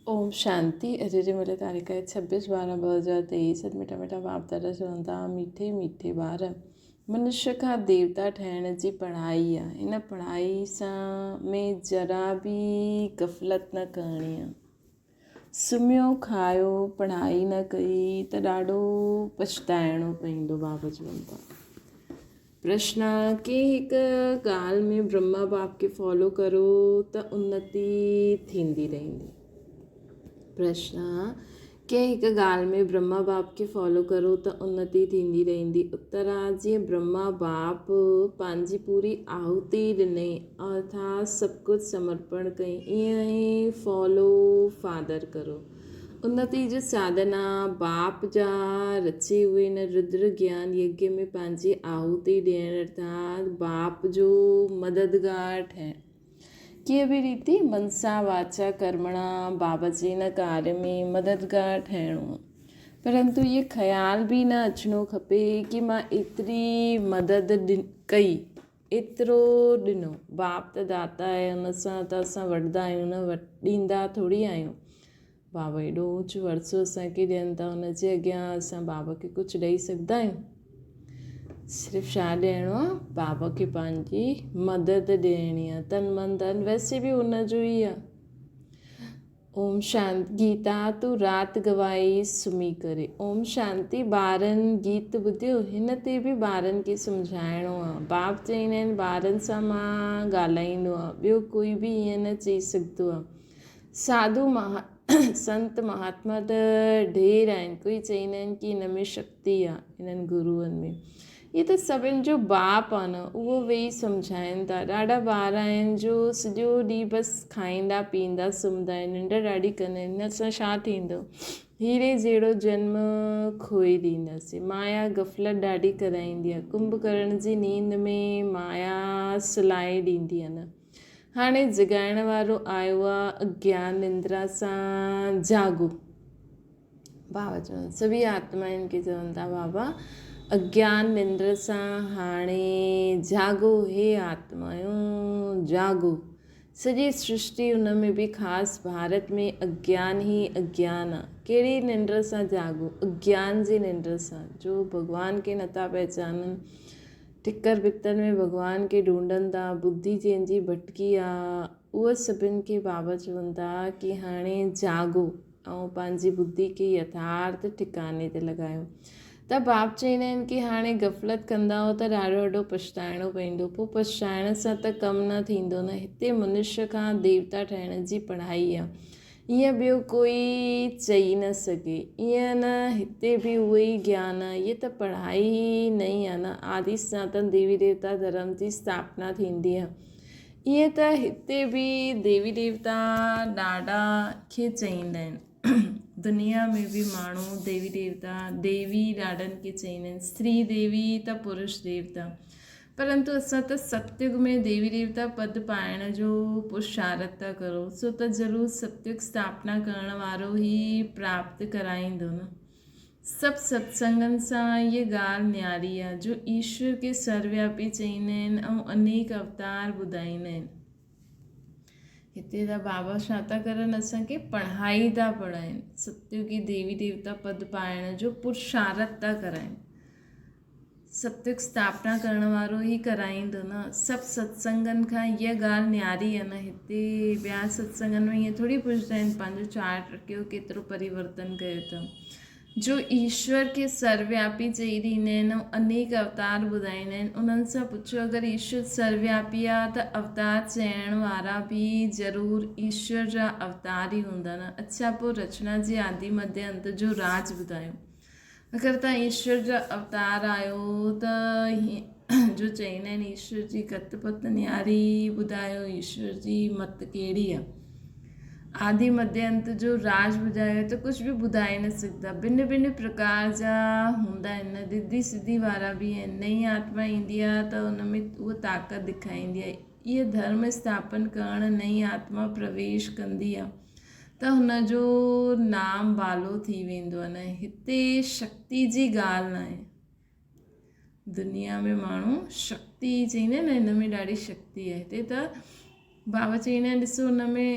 اوم شانتي اڄ جي ملي تاريخ آهي 26 12 2023 سڏ مٺا مٺا باپ دادا چون ٿا مٺي مٺي ٻار منشي کان ديوتا ٺهڻ جي پڙهائي آهي هن پڙهائي سان ۾ ذرا به غفلت نه ڪرڻي آهي سمهيو کايو پڙهائي نه ڪئي ته ڏاڍو پڇتائڻو پوندو بابا چون ٿا پرشن، ڪنهن هڪ ڳالهه ۾ برهما باپ کي فالو ڪرو ته انتي ٿيندي رهندي. پرشن، ڪنهن هڪ ڳالهه ۾ برهما باپ کي فالو ڪرو ته انتي ٿيندي رهندي. اتر، جيئن برهما باپ پنهنجي پوري آهوتي ڏني ارٿات سڀ ڪجهه سمرپڻ ڪئي ائين ئي فالو فادر ڪرو. انتي جي ساڌنا باپ جا رچي اهي هن ردر گيان يگيا ۾ پنهنجي آهوتي ڏيڻ ارٿات باپ جو مددگار ٺهڻ. ڪيئن به ريتي منسا واچا ڪرمڻا باب جي هن ڪاريه ۾ مددگار ٺهڻو آهي. پرنتو اهي خيال به نه اچڻو کپي ڪي مان ايتري مدد ڪئي ايترو ڏنو. باپ ته داتا آهي، ان سان ته اسان وٺندا آهيون نه، ڏيندا ٿوري آهيون. بابا ايڏو اوچ ورثو اسان کي ڏين ٿا، ان جي اڳيان اسان بابا کي ڪجهه ڏئي سگهندا آهيون؟ صرف ڇا ڏيڻو آهي؟ بابا کي پنهنجي مدد ڏيڻي آهي، تن من ڌن ويسي به ان جو ئي آهي. اوم شانتي گيتا تون رات گوائي سمهي ڪري اوم شانتي ٻارن گيت ٻڌيو هن تي به ٻارن کي سمجهائڻو آ باپ چئيندا آهن ٻارن سان مان ڳالهائيندو آ ٻيو ڪوئي به ائين نه چئي سگهندو آ ساڌو مها سنت مهاتما ته ڍير آهن ڪوئي چئيندا آهن ڪي هن ۾ شڪتي آ هنن گروئن ۾ هي ته سڀن جو باپ آ نه، اهو ويهي سمجهائين ٿا. ڏاڍا ٻار آهن جو سڄو ڏينهن بس کائيندا پيئندا سمهندا آهن، ننڊ ڏاڍي ڪندا آهن، هن سان ڇا ٿيندو؟ هيري جهڙو جنم کوئي ڏينداسين. مايا غفلت ڏاڍي ڪرائيندي آ. ڪنڀ ڪرڻ جي نيند ۾ مايا سلائي ڏيندي آ نه. هاڻي جڳائڻ وارو آيو آ، اگيان نندرا سان جاڳو. بابا چون سڀئي آتمائن کي چون ٿا بابا اگيان ننڊ سان هاڻي جاڳو هي آتمايون جاڳو سڄي سرشٽي ان ۾ به خاص ڀارت ۾ اگيان ئي اگيان آ ڪهڙي ننڊ سان جاڳو اگيان جي ننڊ سان جو ڀڳوان کي نٿا پهچانن ٺڪر ڀتر ۾ ڀڳوان کي ڍونڍن ٿا ٻڌي جنهن جي ڀٽڪي آ اهو سڀن کي بابا چون ٿا ڪي هاڻي جاڳو ۽ پنهنجي ٻڌي کي يٿارٿ ٺڪاني تي لڳايو ته باپ چئيندا آهن ڪي هاڻي غفلت ڪندائو ته ڏاڍو وڏو پڇتائڻو پوندو پوء پڇتائڻ سان ته ڪم نه ٿيندو نه هتي منشي کان ديوتا ٺهڻ جي پڙهائي آ ائين ٻيو ڪوئي چئي نه سگهي ائين نه هتي به اهو ئي گيان آ هيء ته پڙهائي ئي نئين آ نه آدي سناتن ديوي ديوتا ڌرم جي اسٿاپنا ٿيندي آ ائين ته هتي به ديوي ديوتا ڏاڏا کي چئيندا آهن. دنيا ۾ به ماڻهو ديوي ديوتا، ديوي ڏاڏن کي چئيندا آهن. استري ديوي ته پرش ديوتا. پرنتو اسان ته ستيگ ۾ ديوي ديوتا پد پائڻ جو پرشارٿ ٿا ڪرون، سو ته ضرور ستيگ اسٿاپنا ڪرڻ وارو ئي پراپت ڪرائيندو نه. سڀ ستسنگن سان هيء ڳالهه نياري آ، جو ايشور کي سروياپي چئيندا آهن ۽ انيڪ اوتار ٻڌائيندا آهن. هتي ته بابا ڇا ٿا ڪرن اسان کي پڙهائي ٿا پڙهائين، ستيوگي ديوي ديوتا پد پائڻ جو پرشارٿ ٿا ڪرائين. ستيوگ اسٿاپنا ڪرڻ وارو ئي ڪرائيندو نه. سڀ ستسنگن کان هيء ڳالهه نياري آهي نه. هتي ٻيا ستسنگن ۾ ائين ٿوري پڇندا آهن پنهنجو چار ٽڪيو ڪيترو پريورتن ڪيو اٿم. جو ايشور کي سروياپي چئي ڏيندا آهن ۽ انيڪ اوتار ٻڌائيندا آهن انهن سان پڇيو اگر ايشور سروياپي آهي ته اوتار چئڻ وارا به ضرور ايشور جا اوتار ئي هوندا نه. اڇا پوء رچنا جي آدي مڌيه انت جو راز ٻڌايو. اگر توهان ايشور جا اوتار آهيو ته جو چئيندا آهن ايشور جي گت پت نياري ٻڌايو ايشور جي مت ڪهڙي آهي آدي مڌي انت جو راز ٻڌايو ته ڪجهه به ٻڌائي نه سگهندا ڀن ڀن پرڪار جا هوندا آهن نه رڌي سڌي وارا به آهن نئين آتما ايندي آهي ته ان ۾ اها طاقت دکائيندي آهي اهي ڌرم اسٿاپن ڪرڻ نئين آتما پرويش ڪندي آهي ته هن جو نام بالو ٿي ويندو آهي نه هتي شڪتي جي ڳالهه ناهي دنيا ۾ ماڻهو شڪتي چئيندا آهن نه هن ۾ ڏاڍي شڪتي آهي هتي ته بابا چئيندا آهن ڏسو هن ۾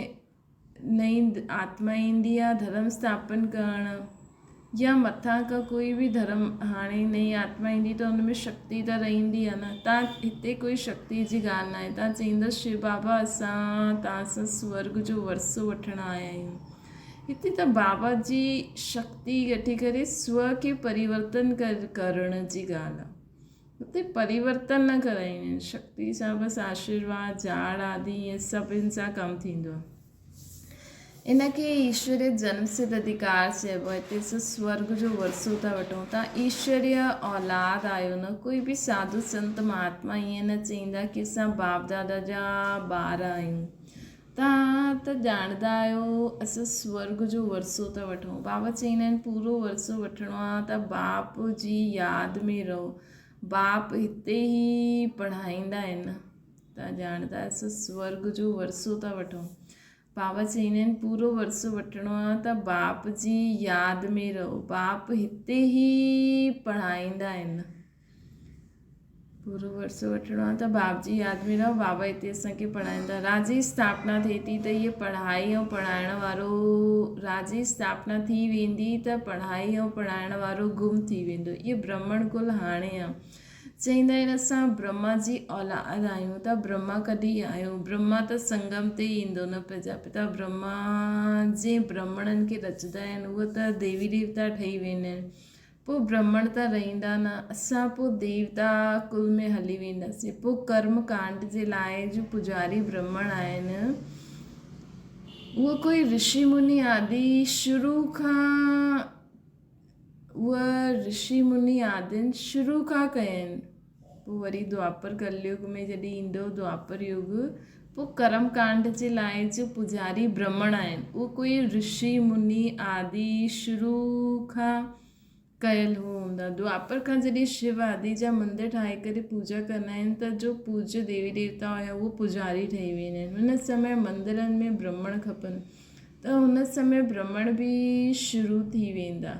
نئين آتما ايندي آ ڌرم اسٿاپن ڪرڻ يا مٿان کان ڪوئي به ڌرم هاڻي نئين آتما ايندي ته ان ۾ شڪتي ته رهندي آ نه تان هتي ڪوئي شڪتي جي ڳالهه ناهي تان چئيندا شو بابا اسان تان سان سورڳ جو ورثو وٺڻ آيا آهيون هتي ته بابا جي شڪتي وٺي ڪري سو کي پريورتن ڪرڻ جي ڳالهه آ هتي پريورتن نه ڪرائيندا آهن شڪتي سان بس آشيرواد جاڙ آدي ائين سڀن سان ڪم ٿيندو آ. ان کي ايشوريه جنم سڌ اڌيڪار چئبو آهي. هتي اسان سورڳ جو ورثو ٿا وٺون. توهان ايشوريه اولاد آهيو نه؟ ڪوئي به ساڌو سنت مهاتما ائين نه چئيندا ڪي اسان باپ دادا جا ٻار آهيون. توهان ته ڄاڻندا آهيو اسان سورڳ جو ورثو ٿا وٺون. بابا چئيندا آهن پورو ورثو وٺڻو آهي ته باپ جي ياد ۾ رهو. باپ هتي ئي پڙهائيندا آهن نه. توهان ڄاڻندا آهيو اسان سورڳ جو ورثو ٿا وٺون. بابا چئيندا آهن پورو ورثو وٺڻو آهي ته باپ جي ياد ۾ رهو. باپ هتي ئي پڙهائيندا آهن. پورو ورثو وٺڻو آهي ته باپ جي ياد ۾ رهو. بابا هتي اسان کي پڙهائيندا. راج جي اسٿاپنا ٿئي ٿي ته هيء پڙهائي ۽ پڙهائڻ وارو راج جي اسٿاپنا ٿي ويندي ته پڙهائي ۽ پڙهائڻ وارو گم ٿي ويندو. اهي برهمڻ ڪل هاڻي آهي. چئيندا آهن اسان برهما جي اولاد آهيون ته برهما ڪڏهن آيو؟ برهما ته سنگم تي ئي ايندو نه پرجاپتا برهما جنهن برهمڻن کي رچندا آهن اهي ته ديوي ديوتا ٺهي ويندا آهن پوء برهمڻ ته رهندا نه اسان پوء ديوتا ڪل ۾ هلي وينداسين پوء ڪرم ڪانڊ جي لاء جو پوڄاري برهمڻ آهن اهو ڪوئي رشي مني آدي شروع کان اها رشي مني آدين شروع کان ڪيائين. پوء وري دوآپر ڪليگ ۾ جڏهن ايندو دوآپر يگ پوء ڪرم ڪانڊ جي لاء جو پوڄاري برهمڻ آهن اهو ڪوئي رشي مني آدي شروع کان ڪيل هو هوندا. دوآپر کان جڏهن شو آدي جا مندر ٺاهي ڪري پوڄا ڪندا آهن ته جو پوڄ ديوي ديوتا هيا اهو پوڄاري ٺهي ويندا آهن. ان سمي مندرن ۾ برهمڻ کپن. ته هن سمي برهمڻ به شروع ٿي ويندا،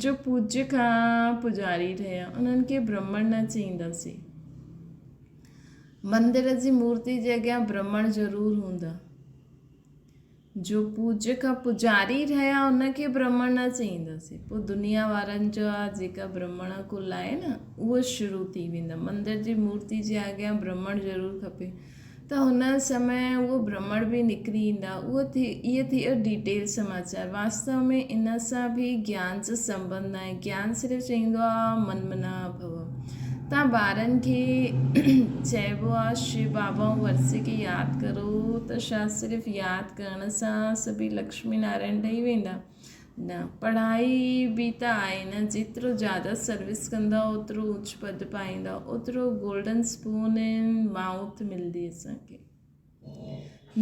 جو پوڄ کان پوڄاري رهيا، انهن کي برهمڻ نه چئينداسين. مندر جي مورتي جي اڳيان برهمڻ ضرور هوندا. جو پوڄ کان پوڄاري رهيا، ان کي برهمڻ نه چئينداسين. پوء دنيا وارن جا جيڪا برهمڻ ڪل آهي نه، اهو شروع ٿي ويندا. مندر جي مورتي جي اڳيان برهمڻ ضرور کپي. ته هن سمي اهو برهمڻ به نڪري ايندا. اهو ٿي اهي ٿي ويو ڊيٽيل سماچار. واستو ۾ ان سان به گيان جو سنٻنڌ ناهي. گيان صرف چئيندو آ من منا ڀو. تان ٻارن کي چئبو آ شو بابا ۽ ورثي کي ياد ڪرو ته ڇا صرف ياد ڪرڻ سان سڀئي لڪشمي نارائڻ ٺهي ويندا؟ نه پڙهائي به ته آهي نه جيترو زياده سروس ڪندا اوترو اوچ پد پائيندا اوترو گولڊن اسپون ان مائوٿ ملندي اسان کي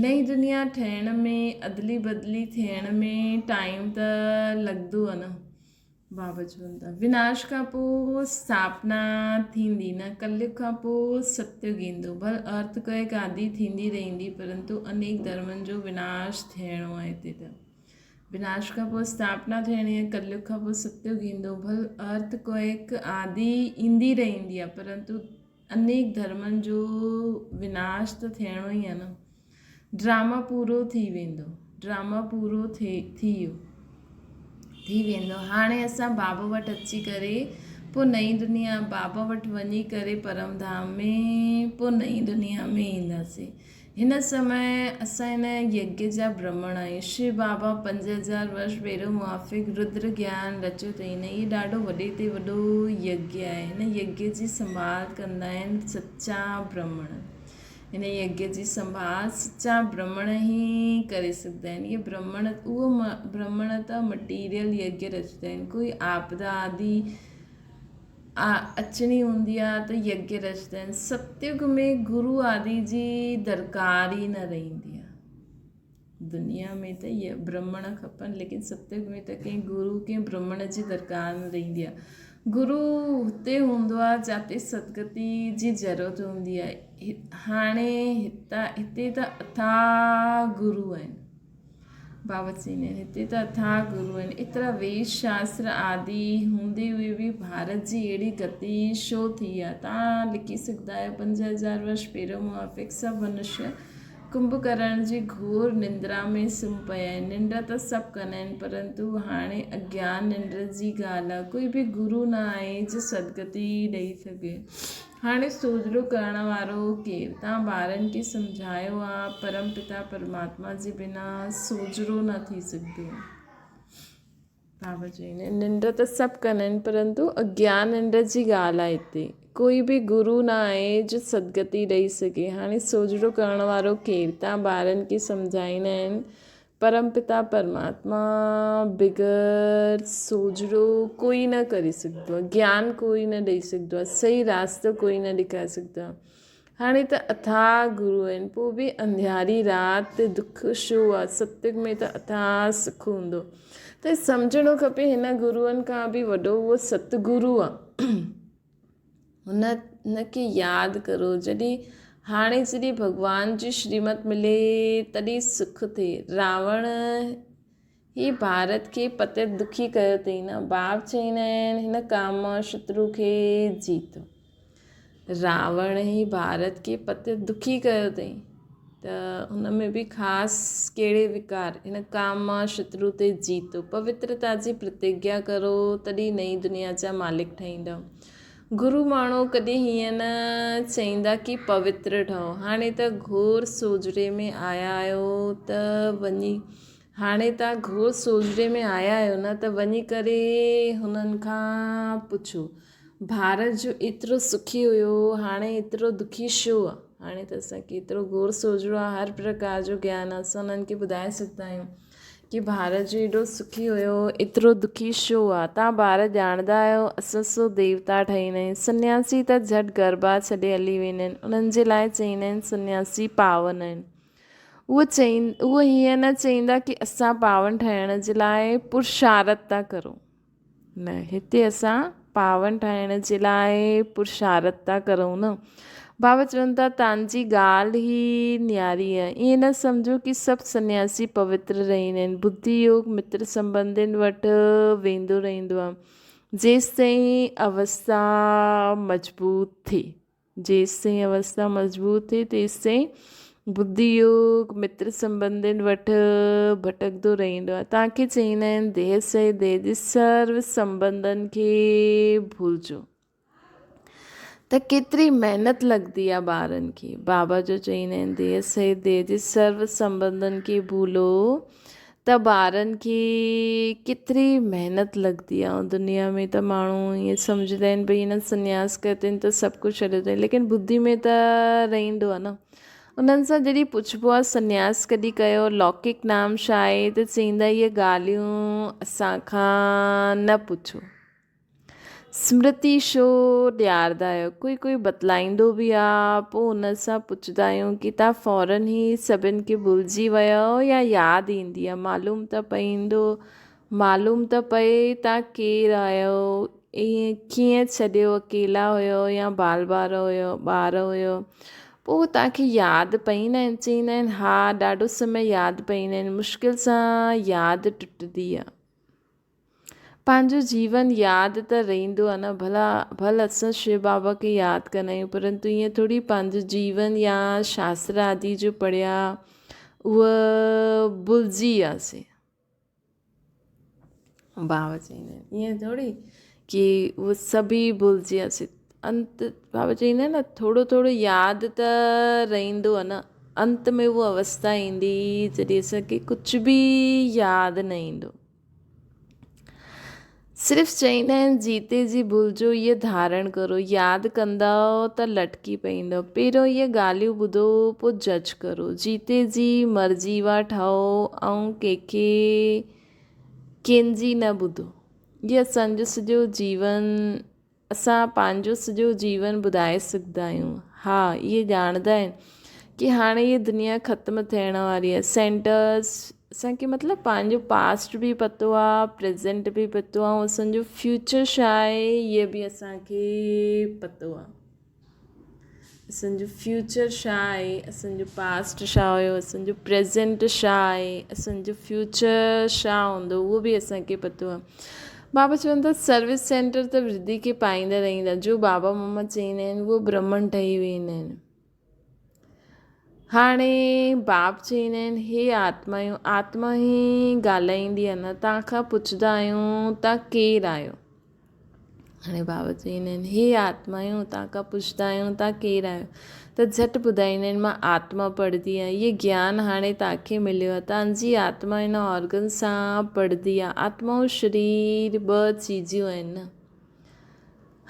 نئين دنيا ٺهڻ ۾ ادلي بدلي ٿيڻ ۾ ٽائيم ته لڳندو آهي نه بابا چون ٿا وناش کان پوء اسٿاپنا ٿيندي نه ڪليگ کان پوء ستيگ ايندو ڀل ارٿ ڪوئڪ آدي ٿيندي رهندي پرنتو انيڪ ڌرمن جو وناش ٿيڻو آهي هتي ته وناش کان پوء اسٿاپنا ٿيڻي آهي، ڪليگ کان پوء ستيگ ايندو، ڀل ارٿ ڪوئڪ آدي ايندي رهندي آهي پرنتو انيڪ ڌرمن جو وناش ته ٿيڻو ئي آهي نه. ڊراما پورو ٿي ويندو. ڊراما پورو ٿي ٿي ويو. ٿي ويندو. هاڻي اسان بابا وٽ اچي ڪري پوء نئين دنيا بابا وٽ وڃي ڪري پرم ڌام ۾ پوء نئين دنيا ۾ اينداسين. هن سمي اسان هن يگيه جا برهمڻ آهيون. شو بابا 5000 ورش پهريون موافق ردر گيان رچيو اٿئي نه. هي ڏاڍو وڏي تي وڏو يگيه آهي. هن يگيه جي سنڀال ڪندا آهن سچا برهمڻ. هن يگيه جي سنڀال سچا برهمڻ ئي ڪري سگهندا آهن. اهي برهمڻ اهو برهمڻ ته مٽيريل يگيه رچندا آهن. ڪوئي آپدا آدي اچڻي هوندي آهي ته يگيه رچندا آهن. ستيگ ۾ گرو آدي جي درڪار ئي نه رهندي آهي. دنيا ۾ ته برهمڻ کپن ليڪن ستيگ ۾ ته ڪنهن گرو ڪنهن برهمڻ جي درڪار نه رهندي آهي. گرو هتي هوندو آهي جاتي ستگتي جي ضرورت هوندي آهي. هاڻي هتي ته اٿاهه گرو آهن. بابا چئيندا آهن هتي ته اٿاهه گرو آهن ايترا ويد شاستر آدي هوندي هئي به ڀارت جي اهڙي گتي ڇو ٿي آهي توهان لکي سگهندا آهيو 5000 ورش پهريون موافق سڀ منشيه ڪنڀڪرڻ جي گهور نندرا ۾ سمهي پيا آهن. ننڊ ته سڀ ڪندا آهن، پرنتو هاڻي اگيان ننڊ جي ڳالهه آهي. ڪوئي به گرو نه آهي جو سدگتي ڏئي سگهي. هاڻي سوجهرو ڪرڻ وارو ڪير؟ توهان ٻارن کي سمجهايو آ، پرم پتا پرماتما جي بنا سوجهرو نه ٿي سگهندو. بابا چئين، ننڊ ته سڀ ڪندا آهن، پرنتو اگيان ننڊ جي ڳالهه آهي هتي. ڪوئي به گرو نه آهي جو سدگتي ڏئي سگهي. هاڻي سوجهرو ڪرڻ وارو ڪير؟ توهان ٻارن کي سمجهائيندا آهن، پرم پتا پرماتما بغير سوجهرو ڪوئي نه ڪري سگهندو آهي، گيان ڪوئي نه ڏئي سگهندو آهي، صحيح راستو ڪوئي نه ڏيکاري سگهندو آهي. هاڻي ته اٿاهه گرو آهن، پوء به انڌياري رات تي دک ڇو آ؟ ستيگ ۾ ته اٿاهه سک هوندو. ته سمجهڻو کپي هن گروئن کان به وڏو اهو ست گرو آ. هن هن کي ياد ڪرو. جڏهن هاڻي جڏهن ڀڳوان جي شريمت ملي تڏهن سک ٿئي. راوڻ هي ڀارت کي پتيت دکي ڪيو اٿئي نه. باب چئيندا آهن هن ڪام شترو کي جيتو. راوڻ هي ڀارت کي پتيت دکي ڪيو اٿئي ته هن ۾ به خاص ڪهڙي وڪار هن ڪام شترو تي جيتو. پوترتا جي پرتگيا ڪرو تڏهن نئين دنيا جا مالڪ ٺهيندؤ. گرو ماڻهو ڪڏهن هيئن نه چئيندا ڪي پوتر ٺهو. هاڻي ته گهور سوجهري ۾ آيا آهيو ته وڃي هاڻي ته گهور سوجهري ۾ آيا آهيو نه ته وڃي ڪري هنن کان پڇو. ڀارت جو ايترو سکي هيو هاڻي ايترو دکي ڇو آ؟ هاڻي ته اسان کي ايترو گهور سوجهرو آ هر پرڪار جو گيان آ اسان انهن کي ٻڌائي سگهندا آهيون ڪي ڀارت جو ايڏو سکي هيو ايترو دکي ڇو آ؟ تان ٻار ڄاڻندا آهيو اسان سو ديوتا ٺهيندا آهيون سنياسي ته جهٽ گربا ڇڏي هلي ويندا آهن انهن جي لاء چئيندا آهن سنياسي پاون آهن اهو چئين اهو هيئن نه چئيندا ڪي اسان پاون ٺهڻ جي لاء پرشارت ٿا ڪرون نه هتي اسان پاون ٺاهڻ جي لاء پرشارت ٿا ڪرون نه. بابا چون ٿا تان جي ڳالهه ئي نياري آهي. ائين نه سمجهو ڪي سڀ سنياسي پوتر رهندا آهن. ٻڌي يوگ متر سنٻنڌين وٽ ويندو رهندو آهي جيستائين اوستا مضبوط ٿئي. جيستائين اوستا مضبوط ٿئي تيستائين ٻڌي يوگ متر سنٻنڌين وٽ ڀٽڪندو رهندو آهي. توهان کي چئيندا آهن ديهه سهت ديهه جي سرو سنٻنڌن کي ڀلجو ته ڪيتري محنت لڳندي آهي ٻارن کي. بابا جو چئيندا آهن ديهه سهت ديهه جي سرو سنٻنڌن کي ڀولو ته ٻارن کي ڪيتري محنت لڳندي آهي ۽ دنيا ۾ ته ماڻهو ائين سمجهندا آهن ڀئي هنن سنياس ڪيو اٿن ته سڀ ڪجهه ڇڏيو اٿن ليڪن ٻڌي ۾ ته رهندو آهي نه انهن سان جڏهن پڇبو آهي سنياس ڪڏهن ڪيو لوڪڪ نام ڇا آهي ته چئيندا اهي ڳالهيون اسان کان نه پڇو. سمرتي شو ڏياردا آهيو ڪوئي ڪوئي بتلائيندو به آ پو ان سان پڇدا آهيون ڪي تان فورن هي سڀن کي ڀلجي ويو يا ياد ايندي آ معلوم ته پئيندو معلوم ته پئي تان ڪير آهيو ائين ڪيئن ڇڏيو اڪيلا هيو يا بال بار هيو ٻار هيو پو تان کي ياد پئيندا آهن چئيندا آهن ها ڏاڍو سمي ياد پئيندا آهن مشڪل سان ياد ٽٽدي آ. پنهنجو جيون ياد ته رهندو آهي نه ڀلا ڀل اسان شو بابا کي ياد ڪندا آهيون پرنتو ائين ٿوري پنهنجو جيون يا شاستر آدي جو پڙهيا اهو ڀلجي وياسين بابا چئيندا آهن ائين ٿوري ڪي اهو سڀ ئي ڀلجي وياسين انت بابا چئيندا آهن نه ٿورو ٿورو ياد ته رهندو آهي نه انت ۾ اها اوستا ايندي جڏهن اسان کي ڪجهه به ياد نه ايندو. صرف چئيندا آهن جيتي جي ڀلجو اهي ڌارڻ ڪرو ياد ڪندؤ ته لٽڪي پئيندؤ پهريون اهي ڳالهيون ٻڌو پوء جج ڪرو جيتي جي مرضي وا ٺهو ۽ ڪنهن کي ڪنهن جي نه ٻڌو اهي اسان جو سڄو جيون اسان پنهنجو سڄو جيون ٻڌائي سگهندا آهيون. ها، اهي ڄاڻندا آهن ڪي هاڻي هيء دنيا ختم ٿيڻ واري آهي. سينٽرس اسان کي مطلب پنهنجو پاسٽ به پتو آهي، پريزنٽ به پتو آهي ۽ اسان جو فيوچر ڇا آهي اهي به اسان کي پتو آهي. اسان جو فيوچر ڇا آهي، اسان جو پاسٽ ڇا هيو، اسان جو پريزنٽ ڇا آهي، اسان جو فيوچر ڇا هوندو اهو به اسان کي پتو آهي. بابا چون ٿا سروس سينٽر ته ورڌي کي پائيندا رهندا جو بابا ماما چئيندا آهن اهو برهمڻ ٺهي ويندا آهن. هاڻي باپ چئيندا آهن، هي آتمايون، آتما ئي ڳالهائيندي آهي نه، توهان کان پڇندا آهيون توهان ڪير آهيو؟ هاڻي بابا چئيندا آهن، هي آتمايون، توهان کان پڇندا آهيون توهان ڪير آهيو؟ ته جهٽ ٻڌائيندا آهن، مان آتما پڙهندي آهيان، هيء گيان هاڻي توهان کي مليو آهي، توهان جي آتما هن آرگن سان پڙهندي آهي، آتما ۽ شرير ٻه چيزيون آهن نه.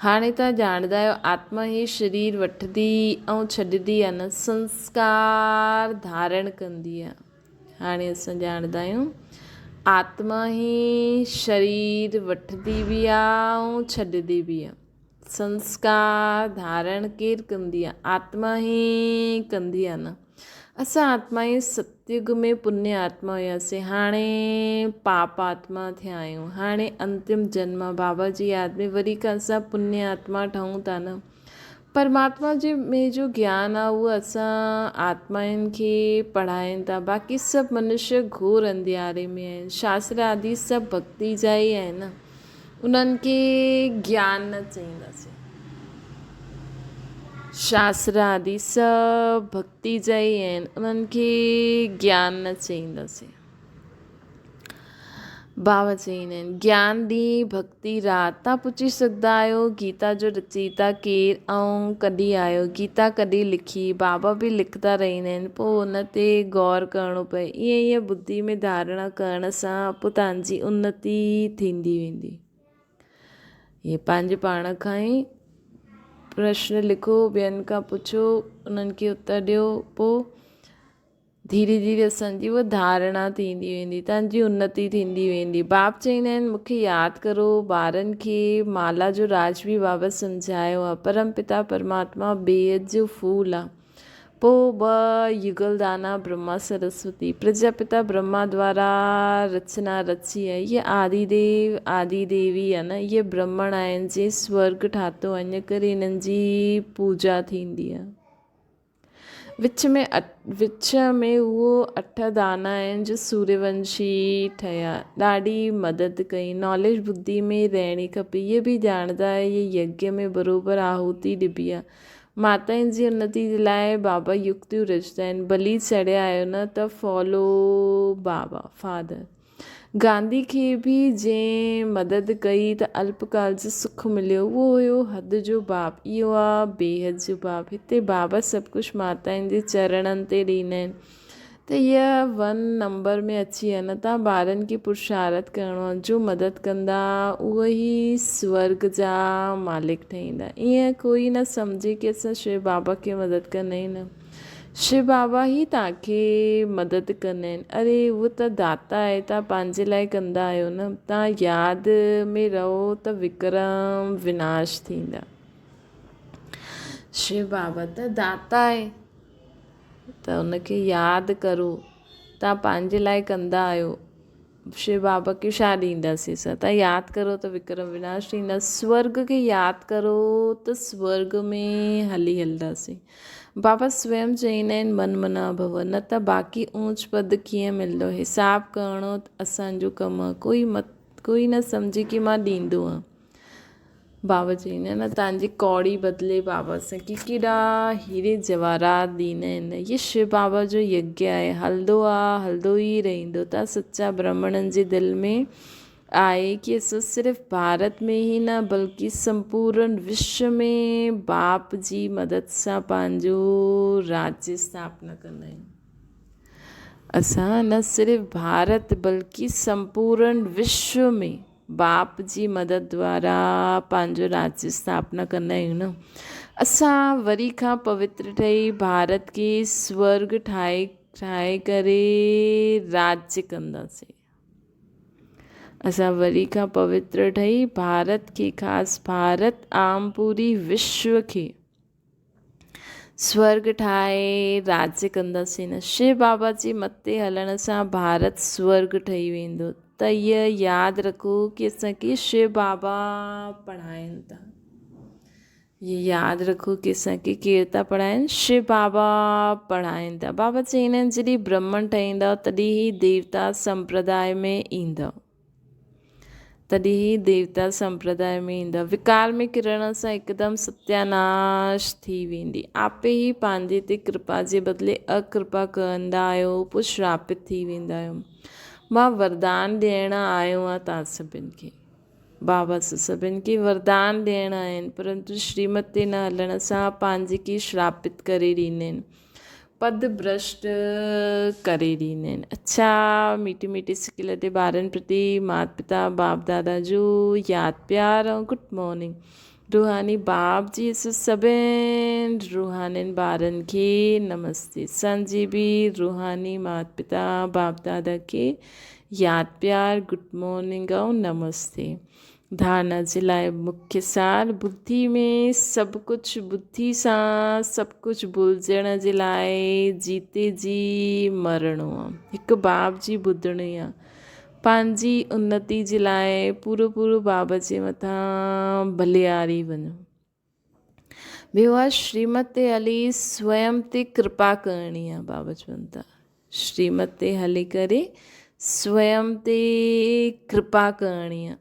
هاڻي توهان ڄاڻندا آهيو آتما هي شرير وٺندي ۽ ڇڏندي آهي نه سنسڪار ڌارڻ ڪندي آهي. هاڻي اسان ڄاڻندا آهيون آتما هي شرير وٺندي به آهي ۽ ڇڏندي به آهي. سنسڪار ڌارڻ ڪير ڪندي آهي؟ آتما هي ڪندي آهي نه. اسان آتمائون ستيگ ۾ پڃ آتما هياسين، هاڻي پاپ آتما ٿيا آهيون. هاڻي انتم جنم آ، بابا جي ياد ۾ وري کان اسان پڃ آتما ٺهون ٿا نه. پرماتما جي ۾ جو گيان آ اهو اسان آتمائن کي پڙهائين ٿا. باقي سڀ منشيه گهور انڌياري ۾ آهن. شاستر آدي سڀ ڀڳتي جا ئي آهن نه. انهن کي گيان نه چئينداسين. شاستر آدي سڀ ڀڳتي جا ئي آهن، انهن کي گيان نه چئينداسين. بابا چئيندا آهن، گيان ڏينهن ڀڳتي رات. توهان پڇي سگهندا آهيو گيتا جو رچيتا ڪير ۽ ڪڏهن آيو؟ گيتا ڪڏهن لکي؟ بابا به لکندا رهندا آهن، پوء ان تي غور ڪرڻو پئي. ائين ائين ٻڌي ۾ ڌارڻا ڪرڻ سان پوء توهان جي انتي ٿيندي ويندي. ائين پنهنجي پاڻ کان ئي پرشن لکو، ٻين کان پڇو، انهن کي اتر ڏيو، پوء ڌيري ڌيري اسان جي اها ڌارڻا ٿيندي ويندي، توهان جي انتي ٿيندي ويندي. باپ چئيندا آهن مون کي ياد ڪرو، ٻارن کي مالا جو راز به بابا سمجهايو آهي. پرم پتا پرماتما بيحد جو ڦول آهي. پوء ٻه يگل دانا برهما سرسوتي، پرجاپتا برهما دوارا رچنا رچي آهي. اهي آدي ديو آدي ديوي آهن. اهي برهمڻ آهن جنهن سورڳ ٺاتو آهي، ان ڪري انهن جي پوڄا ٿيندي آهي. وچ ۾ وچ ۾ اهو اٺ دانا آهن جو سوريونشي ٺهيا. ڏاڍي مدد ڪئي. ناليج ٻڌي ۾ رهڻي کپي. اهي به ڄاڻندا آهي اهي يگيه ۾ بروبر آهوتي ڏبي آهي. ماتائن جي انتي جي لاء بابا يڪتيون رچندا آهن. ڀلي چڙهيا آهيو نه ته فالو بابا فادر. گانڌي کي به جنهن مدد ڪئي ته الپ ڪال جو سک مليو، اهو هيو حد جو باپ، اهو آ بيحد جو باپ. هتي بابا سڀ ڪجهه ماتائن جي چرڻن تي ڏيندا آهن ته هيء ون نمبر ۾ اچي ويا نه تان ٻارن کي پرشارٿ ڪرڻو آ، جو مدد ڪندا اهي ئي سورڳ جا مالڪ ٺهيندا. ائين ڪوئي نه سمجهي ڪي اسان شو بابا کي مدد ڪندا آهيون نه. شو بابا ئي توهان کي مدد ڪندا آهن. اري اهو ته داتا آهي، توهان پنهنجي لاء ڪندا آهيو نه. توهان ياد ۾ رهو ته وڪرم وناش ٿيندا. شو بابا ته داتا آهي ته ان کي ياد ڪرو. توهان پنهنجي لاء ڪندا آهيو. شو بابا کي ڇا ڏينداسين اسان. توهان ياد ڪرو ته وڪرم وناش ٿيندا. سورڳ کي ياد ڪرو ته سورڳ ۾ هلي هلنداسين. بابا سويم چئيندا آهن من منا ڀو، نه ته باقي اونچ پد ڪيئن ملندو. حساب ڪرڻو اسان جو ڪم آهي. ڪوئي مت ڪوئي نه سمجهي ڪي مان ڏيندو آهيان. بابا چئيندا آهن تان جي ڪوڙي بدلي بابا سان ڪي ڪيڏا هيري جواهرات ڏيندا آهن. هي شو بابا جو يگيه آهي، هلندو آ هلندو ئي رهندو. تان سچا برهمڻن جي دل ۾ آهي ڪي اسان صرف ڀارت ۾ ئي نه بلڪه سمپورن وشو ۾ باپ جي مدد سان پنهنجو راجيه اسٿاپنا ڪندا آهيون. اسان نه صرف ڀارت بلڪه سمپورن وشو ۾ باپ جي مدد دوارا پنهنجو راجيه اسٿاپنا ڪندا آهيون نه. اسان وري کان پوتر ٺهي ڀارت کي سورڳ ٺاهي ٺاهي ڪري راجيه ڪنداسين. اسان وري کان پوتر ٺهي ڀارت کي خاص ڀارت عام پوري وشو کي سورڳ ٺاهي راڄ ڪنداسين. شو بابا جي مت تي هلڻ سان ڀارت سورڳ ٺهي ويندو ته هيء ياد رکو ڪي اسان کي شو بابا پڙهائين ٿا. هيء ياد رکو ڪي اسان کي ڪير ٿا پڙهائين؟ شو بابا پڙهائين ٿا. بابا چئيندا آهن جڏهن برهمڻ ٺهيندؤ تڏهن ئي ديوتا سمپرداء ۾ ايندؤ. تڏهن ئي ديوتا سمپرداء ۾ ايندا. وڪار ۾ ڪرڻ سان هڪدم ستياناش ٿي ويندي. آپي ئي پنهنجي تي ڪرپا جي بدلي اڪرپا ڪندا آهيو، پوء شراپت ٿي ويندا آهيو. مان وردان ڏيڻ آيو آهيان توهان سڀن کي. بابا سو سڀن کي وردان ڏيڻ آيا آهن، پرنتو شريمت تي نه هلڻ سان پنهنجي کي شراپت ڪري ڏيندا آهن. پد ڀرشٽ ڪري ڏيندا آهن. اڇا ميٺي ميٺي سڪيل تي ٻارن پرتي مات پتا باپ دادا جو ياد پيار ۽ گڊ مارننگ روحاني باپ جي سڀن روحانين ٻارن کي نمستي اسان جي به روحاني مات پتا باپ دادا کي ياد پيار گڊ مارننگ ۽ نمستي. ڌارڻا جي لاء مکيه سار ٻڌي ۾ سڀ ڪجهه ٻڌي سان سڀ ڪجهه ڀلجڻ جي لاء جيتي جي مرڻو آ هڪ باب جي ٻڌڻي آ پنهنجي انتي جي لاء پورو پورو باب جي مٿان ڀلياري وڃو. ٻيو آ شريمت تي هلي سويم تي ڪرپا ڪرڻي آ بابا چون ٿا شريمت تي هلي ڪري سويم تي ڪرپا ڪرڻي آ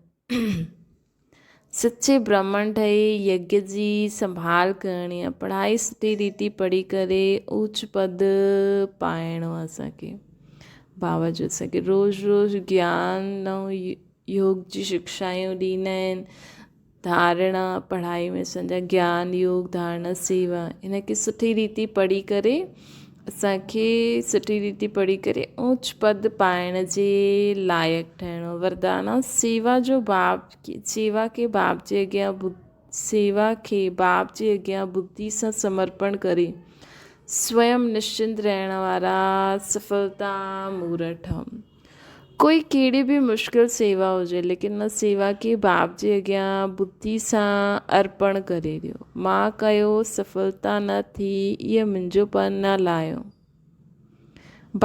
سچي برهمڻ ٺهي يگيه جي سنڀال ڪرڻي آ پڙهائي سٺي ريتي پڙهي ڪري اوچ پد پائڻو آ اسان کي بابا جو اسان کي روز روز گيان ۽ يوگ جي شڪشايون ڏيندا آهن ڌارڻا، پڙهائي ۾ اسان جا گيان، يوگ، ڌارڻا، سيوا ان کي سٺي ريتي پڙهي ڪري اسان کي سٺي ريتي پڙهي ڪري اوچ پد پائڻ جي لائق ٺهڻو وردان آ سيوا جو باب سيوا کي باب جي اڳيان سيوا کي باب جي اڳيان ٻڌي سان سمرپڻ ڪري سويم نشچنت رهڻ وارا سڦلتا مورت ٺهون. ڪوئي ڪهڙي به مشڪل سيوا هجي ليڪن ان سيوا کي باپ جي اڳيان ٻڌي سان ارپڻ ڪري ڏيو. مان ڪيو سڦلتا نه ٿي اهي منهنجو پر نه لاهيو.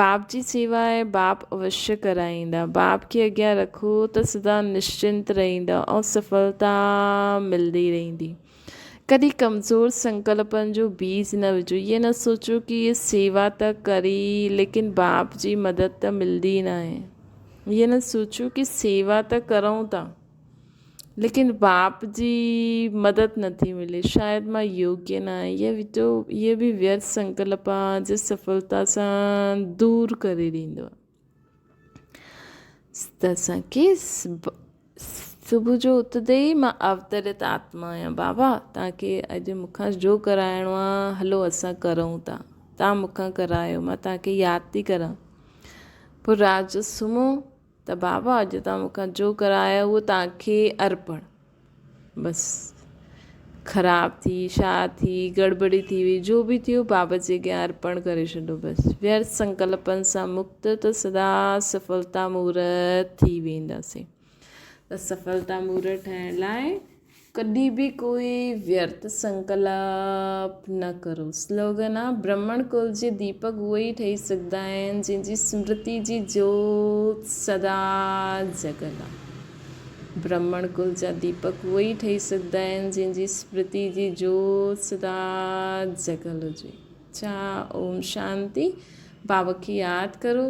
باپ جي سيوا آهي باپ اوشيه ڪرائيندا. باپ کي اڳيان رکو ته سدا نشچنت رهندا ۽ سڦلتا ملندي رهندي. ڪڏهن ڪمزور سنڪلپن جو بيج نه وجهو. ائين نه سوچو ڪي هي سيوا ته ڪري ليڪن باپ جي مدد ته ملدي ناهي. ائين نه سوچو ڪي سيوا ته ڪرون ٿا ليڪن باپ جي مدد نٿي ملي شايد مان يوگيه نه آهيان. اهي به ويرٿ سنڪلپ آ جي سڦلتا سان دور ڪري ڏيندو آ. ته اسان کي صبح جو اٿندي ئي مان اوترت آتما آهيان بابا توهان کي اڄ مون کان جو ڪرائڻو آهي هلو اسان ڪرون ٿا توهان مون کان ڪرايو مان توهان کي ياد ٿي ڪران پوء رات جو سمهو ته بابا اڄ توهان مون کان جو ڪرايو اهو توهان کي ارپڻ. بس خراب ٿي ڇا ٿي گڙٻڙي ٿي وئي جو به ٿيو بابا جي اڳيان ارپڻ ڪري ڇڏو بس ويرٿ سنڪلپن سان مڪت ته سدا سڦلتا مورت ٿي وينداسين ته سڦلتا مورت ٺهڻ لاء ڪڏهن به ڪوئي ويرٿ سنڪلپ نه ڪرو سلوگن آ برهمڻ ڪل جي ديپڪ اهي ئي ٺهي سگهندا آهن جن جي سمرتي جي جوت سدا جڳل آ. برهمڻ ڪل جا ديپڪ اهي ئي ٺهي سگهندا آهن جن جي سمرتي جي جوت سدا جڳل هجي. اڇا اوم شانتي. بابا کي ياد ڪرو.